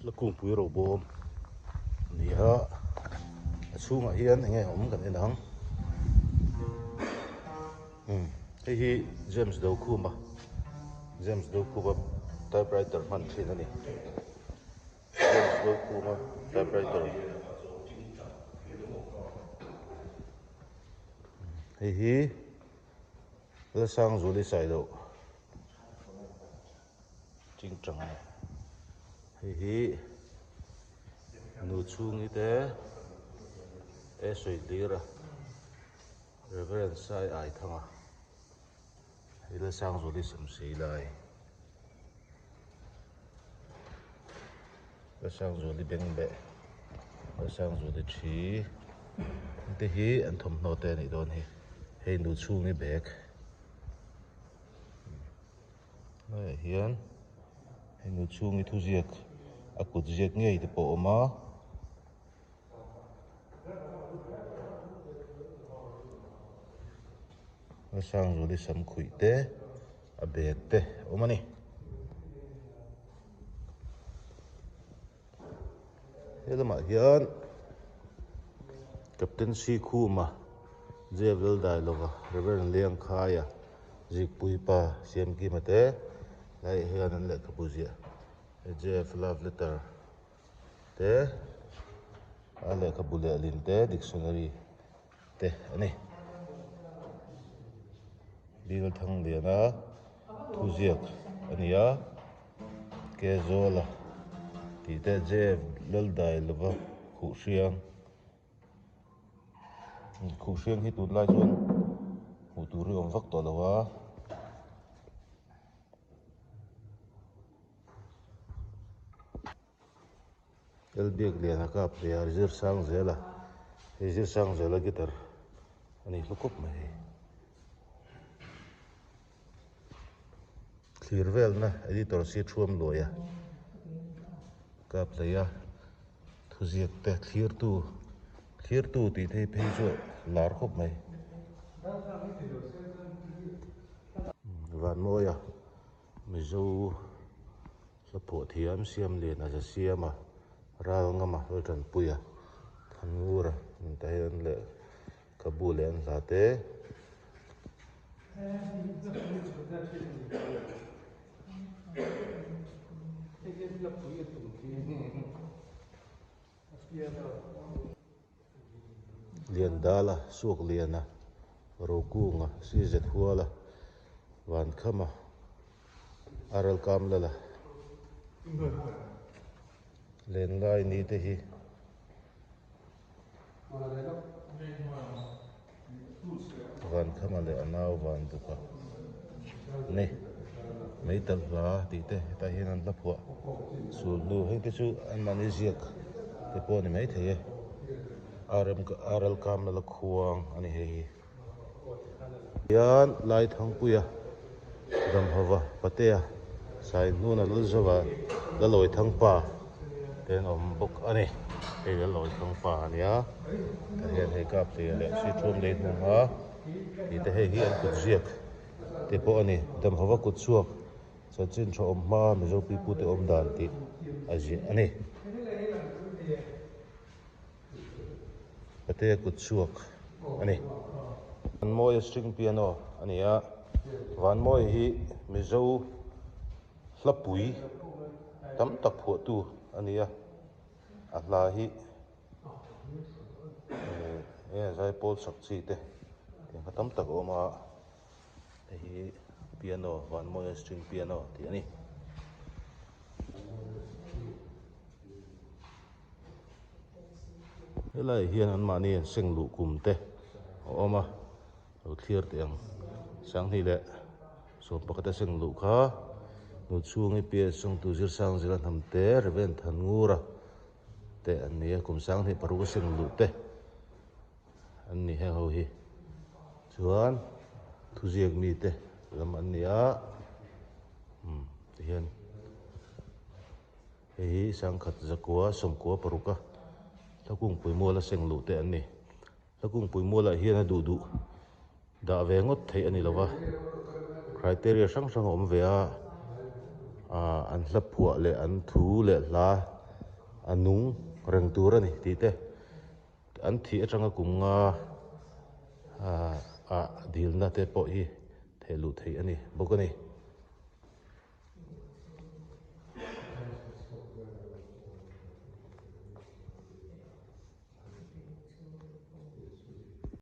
La kungpui ro bawm a ni a, a chhungah hian eng nge awm kan en ang umm hei hi James Dokhuma James Dokhuma typewriter hman thin a ni James Dokhuma typewriter hei hi Lalsangzuali Sailoh. Chingchang a ni. Hei hi nu chhungi te e sawi hlir a Reverend Sai Ai Thanga hei Lalsangzuali samsei lai Lalsangzuali bengbeh Lalsangzuali thi te hi an thawmhnaw te a nih dawn hi hei nu chhungi bag. Haiah hian hei nu chhungi thuziak a kut ziak ngei te pawh a awm a. A Sangzuali sam khuih te a bag te a awm a ni. He lamah hian Captain Sikhuma Jeff Laldailova Reverend Liangkhaia Zikpuipa Siamkima te laiah hian an lehkhabu ziah Jeff love letter te a lehkhabu lehlin te dictionary te a ni. Bill Thangliana thuziak a ni a, Kezawla tih te Jeff Laldailova khuhhriang khuhhriang hi tunlai chuan hmuh tur hi a awm vak tawh lo a. Elbiak lian a kap ve a zir sang zel a hei zir sang zel a guitar a ni hlu khawp mai hei thlir velna editor si thuam luai a kap hlei a thuziak te thlir tu thlir tu tih thei phei chu lar khawp mai vanmawia mizo. Hla pawh thiam siam lian a za siam a, ral ngam a hla tanpui a, than ngur a in tah hian leh ka bu leh an hla te. Liandala, Suakliana, Rokunga, CZ Huala, Vankhama, RL Kamlala, Lenlai ni te hi. Vankhama leh a nau Vanduka ni meitalh hla tih te hetah hian an hla phuah sul hnu heng te chu anmahni ziak te pawh a ni maithei e RM RL Kamlala khuang a ni hei hi. Hian Laithangpuia Damhova Patea Saihnuna Lalzova Lalawithangpa te an awm bawk a ni. Hei Lalawithangpa a nia tah hian hei Kaptea leh Sithum lei hnung a tih te hei hi an kut ziak te pawh a ni. Damhova kut chhuak chanchin tha awm hma Mizo pipute awm dan tih a ziah a ni. Patea kut chhuak a ni. Vanmawia string piano a ni a, Vanmawia hi Mizo hlapui tam tak phuahtu a ni a, a hla hi eh zaipawl sak chi te tiang kha tam tak a awm a, hei hi piano Vanmawia string piano tih a ni. Helaiah hian anmahni an seng luh kum te a awm a lo thlir teh ang sanghnih leh 11 a seng luh kha nu chhungi PS sawngtu Zirsang Zira hnam te Reverend Thanngura te an ni a kum sanghnih paruk a seng luh te an ni heng ho hi chuan thuziak mite lam an ni a umm tihian. Hei hi sangkhat zakua sawmkua paruka Hlakungpui muala seng luh te an ni. Hlakungpui mualah hian a duh duh dah ve ngawt theih a ni lova, criteria hrang hrang a awm ve a, ah an hla phuah leh an thu leh hla. A nung reng tur a ni tih te an thih atanga kum nga ah dilna te pawh hi theh luh theih a ni bawk a ni.